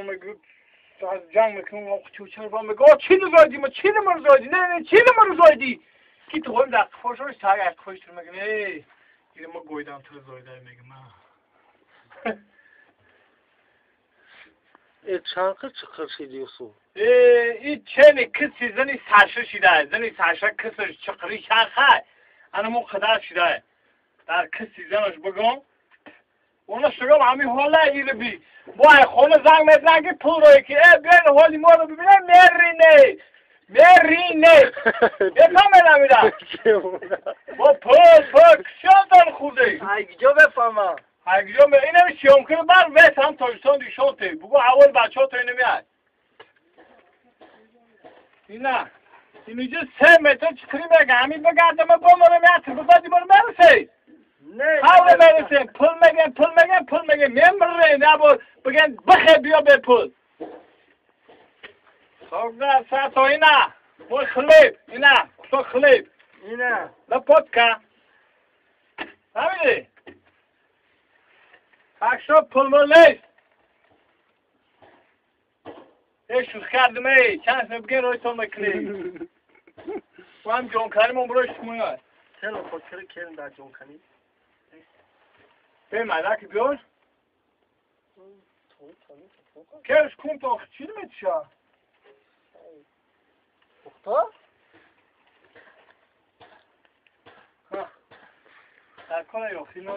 мегӯ ҷанг мекунам чучар мегӯ о чи нузоидӣ ма чи нама рузоидӣ не не чи нама рузоидӣ ки ту хоҳим дар қифошош так ай қифош тур мегӯ э ире ма гойдам ту рузоида мегӯ ма Э чанқи чиқир шиди Юсуф? Э и чени киси зани саша шида зани саша кисиш чиқири чанха ана мо қадар шида дар киси занаш бигом اونا شگام همی حالا ایره بی با خونه زنگ میزنن که پول روی که ای بیاین حالی ما رو ببینه مرینه مرینه بفهمه نمیدم با پول پول کسیان خورده ایگجا بفهمم ایگجا اینم شیام کنه بر ویس هم تاجستان دیشان تی بگو اول بچه ها تا اینو میاد اینا اینجا 3 متر چکری میگه همین بگردم بمارم یا تربزادی بار مرسه حول مرسه پول میگن پول میگن پول میگن میمره نه بگن بخه بیا به پول سوگا ساتو اینا мой хлеб اینا кусок хлеб اینا лопатка фаҳмидӣ так что пул мул нест э шӯх кардим эй чанд сме бигин ройтон мекунӣ ҳам ҷонканимон бирои шумоя чаро хотири келин дар ҷонканӣ бе майдаки биёр керш кун то чӣ метиша Пухта? Дар кора ёхино.